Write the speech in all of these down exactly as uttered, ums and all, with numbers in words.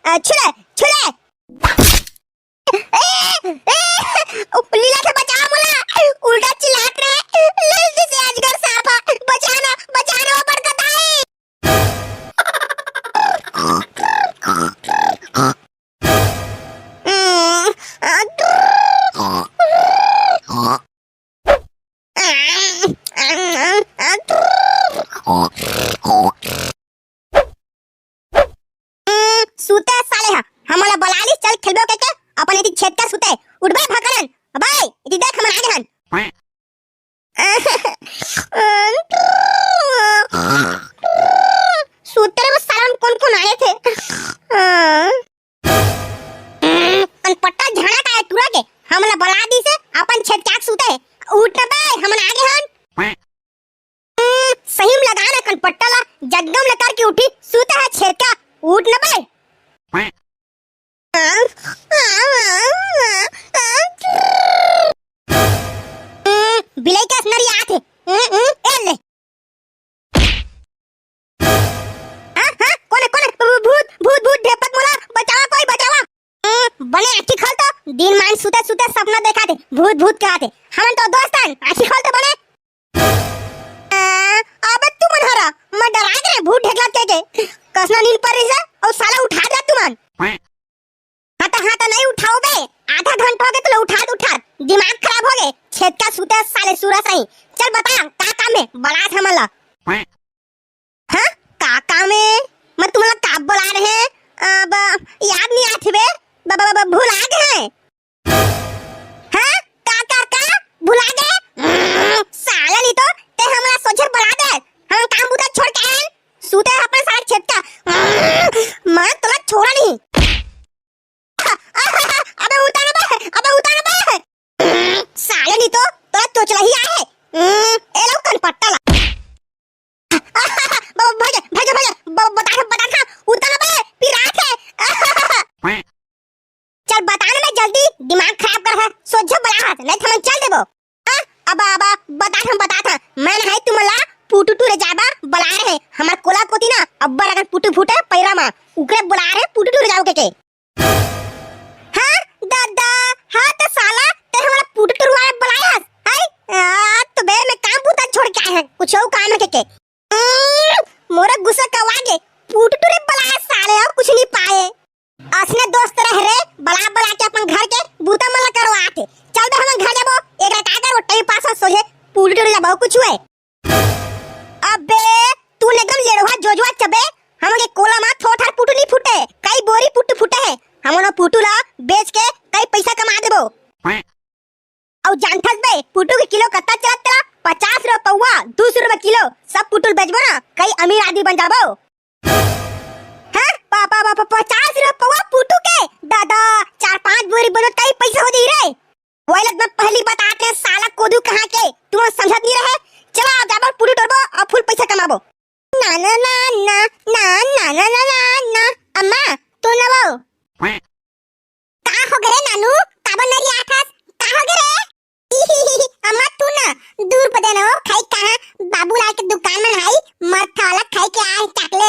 अ, छुले, छुले। ए, ए, लीला के बचा मोला, उल्टा चिल्लात रहे, जल्दी से अजगर सांप, बचा ना, बचा ना, वो बड़का दाई। सूते साले हा, हमला बलालिस, चल खेलबो के, के अपन एती छेतका सूते। उठबे भकरन, अबे एती देख, हमन आगे हन। सूते रे, वो सालन कोन कोन आए थे। कनपट्टा झाड़ा का है टूरा के, हमला बला दिसे, अपन छेतका के सूते। उठ न बे, हमन आगे हन। सही में लगा ना कनपट्टा ला, जगदम ले करके उठी, सूते है छेतका, उठ न बे। बिलाई कस नरियात हे। ए ले। हाँ, हाँ, कोन हे, कोन हे? भू-, भूत, भूत, भूत, ढेपत मोला, बचावा कोई, बचावा। बने आँखी खोल तो, दिन मान सुते सुते सपना देखा थे, भूत भूत कहा थे। हमन तो दोस्त हन, आँखी खोल तो बने। अबे तुमन हरा, मैं डरा गे रे भूत ढेकलत के के। कसना नींद पर रही जा, और साला उठा दे तुमन। हाँ तो, हाँ तो नहीं उठाओ बे, आधा घंटा हो गए तुला उठात उठात, दिमाग खराब हो गए। छेतका सुते साले सूरा सही। चल बता, का काम है, बलात हमन ला। हाँ, का काम है? मैं तुमला का बलाए रहे, अब याद नहीं आत हे बे, ब-, ब-, ब-, भुला गे हे। हाँ, का, का, का? भुला गे? साला नहीं तो, ते हमला सोझे बला दे। हम काम बुता छोड़ के आए, सूते अपन सारे छेतका। मैं तोला छोड़ा नहीं। अबे उतार बे, अबे उतार बे। साले नहीं तो, तोला चोचला ही आए। ए लो कनपट्टा ला। ब-, भैया, भैया, भैया, ब-, बता, बता था, उतना बे, पिरात है। चल बता ना मैं जल्दी, दिमाग खराब कर है, सोझे बला हाथ, नहीं तो हम चल देबो। हाँ, अब, अब, बता था, बता था, मैं ना है तुमला पुटू टूरे जाबा बला रहे, हमार कोला कोती ना, अब्बर अगर पुटू फूटे पैरा मा, उकरे बला रहे, पुटू टूरे जाओ के, के। हाँ, दादा, हाँ तो साला, ते हमारा पुटू टुरवाए बुलाया हस, हैं? आ, तो बेर में काम बूता छोड़ के आए हैं, कुछ और काम है के, के? उम्म, मोरा गुस्सा का आगे, पुटू टुरे बुलाया साले, और कुछ नहीं पाए। असने दोस्त रह रे, बला बला के अपन घर के बूता मला करवाते। चल बे हमन घर जाबो, एक रात आकर वो टाइम पास हो सोझे, पुटू टुरे जाबो, कुछ हुए। अबे, तू एकदम लेड़वा जोजवा चबे, हमन के कोला मा थोथार पुटू नहीं फूटे, कई बोरी पुटू फूटे है। हमन वो पुटू ला बेच के कई पैसा कमा देबो। अउ जानथस बे, पुटू के किलो कत्ता चलत तेला? पचास रुपया पौवा, दू सौ रुपया किलो, सब पुटू ल बेचबो ना, कई अमीर आदमी बन जाबो। हाँ, पा, पा, पा, पा, पचास रुपया पौवा पुटू के, दादा, चार पांच बोरी बनो तई पैसा हो जाई रे। वही लग मैं पहली बात आते हैं, साला कोदू कहाँ के, तुम समझत नहीं रहे। चला, आप जाबो पुटू टोरबो और फुल पैसा कमाबो। ना, ना, ना, ना, ना, ना, ना, ना, ना, ना, अम्मा, तू ना वो। का हो गे रे नानू, काबर नरियाथस, का हो गे रे? अम्मा, तू ना, दूर पदे ना हो, खाई कहाँ, बाबूलाल के दुकान में हाई, मरथा वाला खाई के आए, chocolate।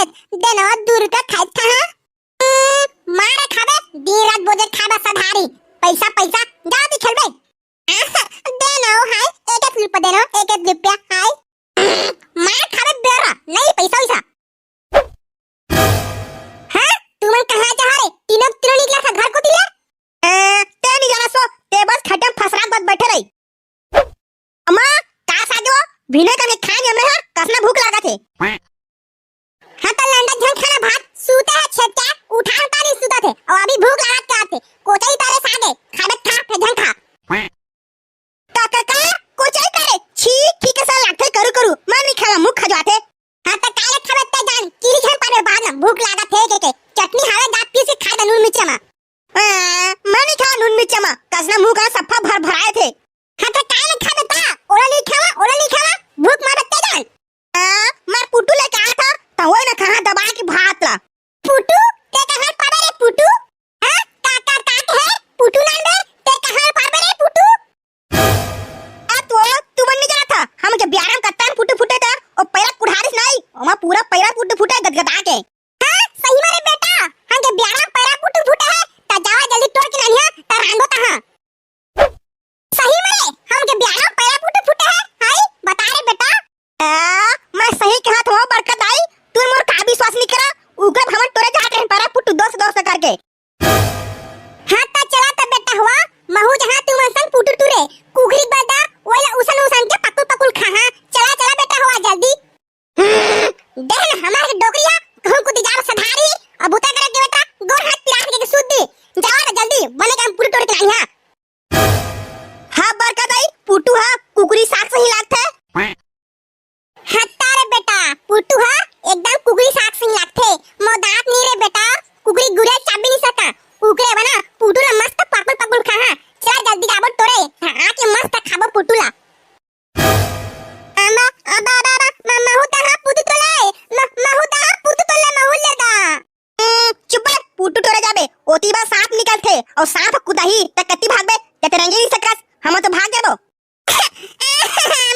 पुटू टोरे जाबे, ओती बर सांप निकलथे, अउ सांप कुदाही, त कति भागबे, त ते रेंगे नइ सकस, हम तो भाग जाबो।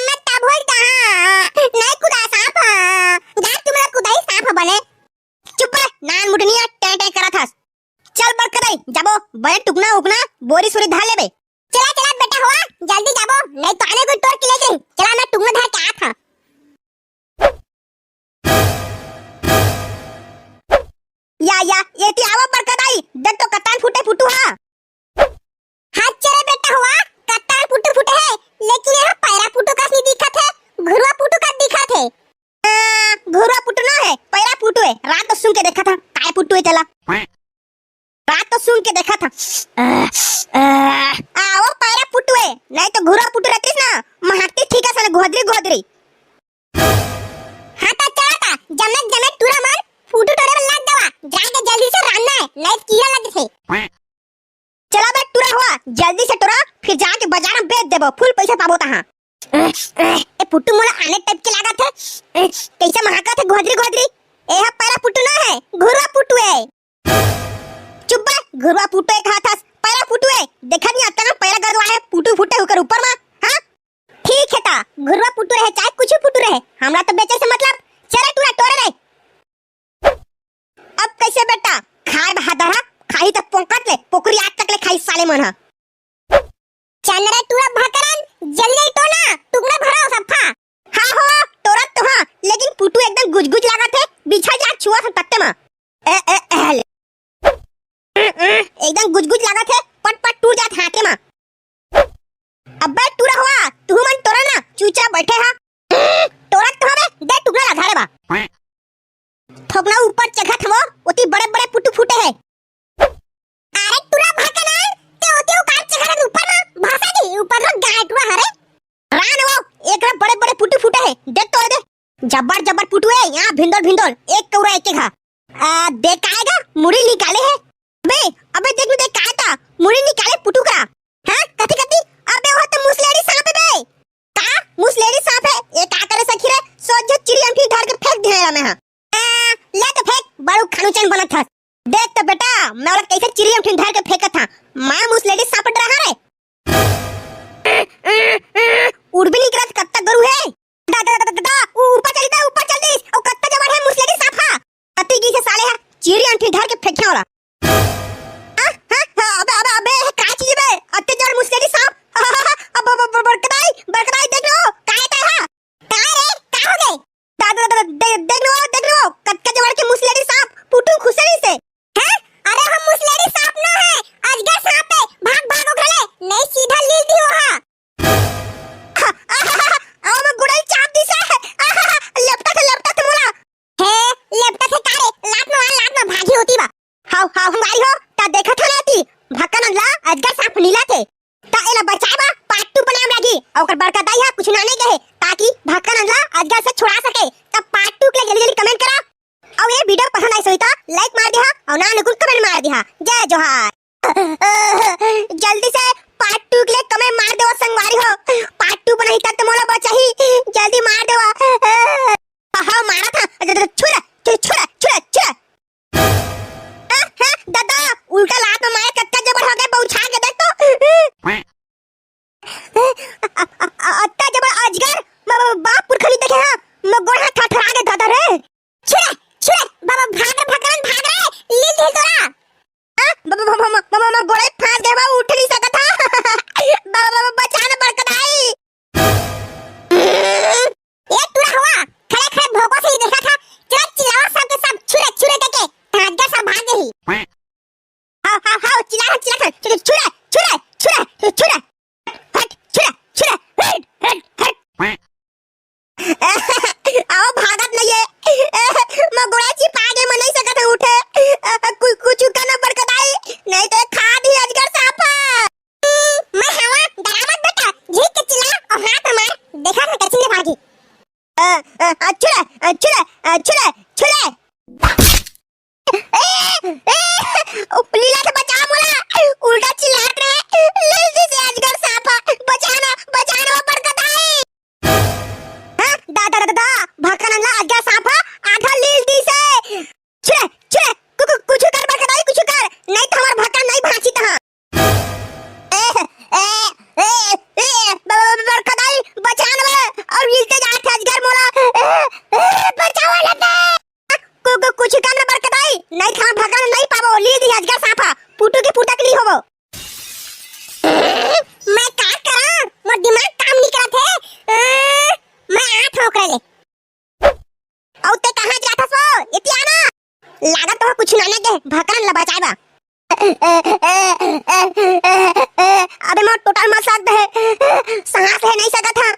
मैं तभो कहाँ, नइ कुदा सांप, जा तुमला कुदाही सांप बने। चुप रह, नान मुटनिया टै टै करत हस। चल बड़का दाई, जाबो, बने टुकना उकना, बोरी सोरी धर लेबे। चला, चला बेटा होवा, जल्दी जाबो, नइ तो आने कोई टोर के ले जाही। चला, मैं टुकना धर के आत हँव। या, या, एती आवा बड़का दाई, देख तो कतान फूटे पुटू हा। हाँ, चले बेटा होवा, कतान पुटू फूटे हे, लेकिन एहा पैरा पुटू कस नइ दिखत हे, घुरवा पुटू कस दिखत हे। अ, घुरवा पुटू नोहे, पैरा पुटू हे। रात तो सूंघ के देखत हँव, काय पुटू हे तेला। रात तो सूंघ के देखत हँव। अ, अ, आ, ओ पैरा पुटू हे, नइ तो घुरवा पुटू रहतिस ना, महकतिस ठीक हे साले घोदरी घोदरी। हाँ, त चला त, जमे जमे टूरा मन पुटू टोरे बर लग जावा, जाके जल्दी से रांधना हे, नइ तो कीरा लगथे। चला बे टूरा होवा, जल्दी से टोरा, फिर जाके बाजार में बेच देबो, फुल पैसा पाबो तहाँ। ए, ए, ए पुटू मोला आने टाइप के लागत हे। ए, कइसे महकत हे घोदरी घोदरी। एहा पैरा पुटू नोहे, घुरवा पुटू हे। चुप बे, घुरवा पुटू हे कहत हस, पैरा पुटू हे। देखत नइ अतना पैरा गरवा हे, पुटू फूटे ओकर ऊपर मा। हाँ? ठीक हे त, घुरवा पुटू रहे चाहे कुछु पुटू रहे, हमला तो बेचे से मतलब। चले टूरा टोरे रे। अब कइसे बेटा? खाए बहादर हा, खाही त पोंकत ले, पोकरी आज तक ले खाही साले मन हा। चंद्रा टूरा भकरन, जल्दी जल्दी टोर ना, टुकना भरो सफा। हाँ हो, टोरत तो हाँ, लेकिन पुटू एकदम गुजगुज लागत हे, बिछड़ जा छुआ से तत्ते मा। ए, ए, ए, ले। एकदम गुजगुज लागत हे, पट पट टूट जात हाथे मा। अब्बे टूरा होवा, तुहू मन टोरा ना, चुपचाप बइठे हा। टोरत तो हवे, दे टुकना ला धरे बा। थोकना ऊपर चघत हवो, ओती बड़े बड़े पुटू फूटे हे। अरे टूरा भकना, ते ओती उकार चघत ऊपर मा, भाषा दी, ऊपर मा गाय टूरा हरे। रान वो, एक रे बड़े बड़े पुटू फूटे हे, देख तो दे। जब्बर जब्बर पुटू हे, यहाँ भिंदोल भिंदोल, एक कौरा एक एक हा। आ, देख काय गा, मुड़ी निकाले हे। अबे, अबे देख नू देख काय ता, मुड़ी निकाले पुटू करा। हाँ, कथी कथी? अबे वो तो मुसलेड़ी सांप हे बे। का? मुसलेड़ी सांप हे? ये का करे सखी रे? सोझे चिरी अंठी धर के फेंक दे रहा मैं हाँ। आ, ले तो फेंक, बड़ू खानुचन बनत हस। देख तो बेटा, मैं ओला कैसे चिरी अंठी धर के फेंकत था। मैं मुसलेड़ी सांप डरा रे। उड़ भी नहीं करत, कत्ता गरु हे। दा, दा, दा, दा, दा, ऊ ऊपर चल दा, ऊपर चल दिस। अउ कत्ता जबर हे मुसलेड़ी सांप हा। अति की से साले हा, चिरी अंठी धर के फेंकने वाला। आ, हा, हा, अबे, अबे, अबे, का चीज बे? अति जबर मुसलेड़ी सांप। अब, अब, अब, बड़कदाई, बड़कदाई, देख लो, का हे हा? का रे, का हो गए? दा, दा, दा, दा, दे-, देख लो, देख लो, कतका जबर के मुसलेड़ी सांप, पुटू खुसरी से। हैं? अरे हम मुसलेड़ी सांप ना है, अजगर सांप है, भाग, भाग ओकरे ले, नहीं सीधा लील दी हो हा। आ, आ, आ, आ, आ, आ, आ, आ, गुड़ई चाप दिस हे। आ, आ, आ, लेपटत हे, लेपटत हे मोला। हे, लेपटत हे का रे? लात मार, लात मार, भागी होती बा। हाव, हाव, हम गाड़ी हो, ता देखत हन एती, भक्कन अंगला, अजगर सांप नीला थे। ता एला बचाए बा, part two बनाए लागही, अउ ओकर बड़का दाई हा कुछ ना नहीं कहे, ताकि भक्कन अंगला अजगर से छुड़ा सके। तब part two के लिए जल्दी जल्दी comment करा। अउ ये video पसंद आइस होही त like मार देहा अउ नान कुन comment मार देहा। जय जोहार। जल्दी से part two के लिए comment मार देवा संगवारी हो। Part two बनाही तब तो मोला बचाही। जल्दी मार देवा। हाँ, मारा था। छुरा, छु-, छुरा, छुरा, छुरा। हाँ, हाँ, दादा, उल्टा लात में मारे कतका जबर हो गए, बौछा के देख तो। अ-, अ-, अ-, अत्ता जबर अजगर, म-, म-, बाप पुरखा नइ देखे हा, म-, गोड़ हाथ थरथरा गे दादा रे। छुरे, छुरे, बाबा भाग रे, भगवान भाग रे, लील दिल तोरा। आ, बाबा, बाबा, बाबा, बाबा, गोड़े फांस गे बा, उठ नइ सकत हा। बाबा, बाबा, बचा ना बड़कदाई। ए टूरा होवा, खड़े खड़े भोंको से ही देखा था, चला चिल्लावा सबके सब छुरे, छुरे करके, भाग जा सब भाग गई। हाव, हाव, हाव, चिल्ला, चिल्ला, चिल्ला, छुरा, छुरा, छुरा, छुरा। हट, छुरा, छुरा, हट, हट, हट। आओ, भागत नहीं है। मैं गोड़ा चिपा के, मैं नहीं सकत है उठे। कु-, कुछ करना पड़ कदाई, नहीं तो खा दी अजगर सांपा। मैं हवा, डरा मत बेटा, झीक के चिल्ला और हाथ में मार, देखा था कैसे भागी। अ, अ, अ, छुरा, अ, छुरा, अ, छुरा, छुरा। ए, ए, ओ, लीला से बचा मोला, उल्टा चिल्लात रहे, लील दिस हे अजगर सांपा, बचा ना, बचा ना, वो बरकत आई। हाँ, दा, दा, दा, दा, भक्कन अंगला अजगर सांपा, आधा लील दिस हे। छुरा, छुरा, कु-, कु-, कुछ कर बरकत आई, कुछ भकरन ला बचाए बर। अबे मोर टूटल मसक दे, सांस ले नहीं सकत हा।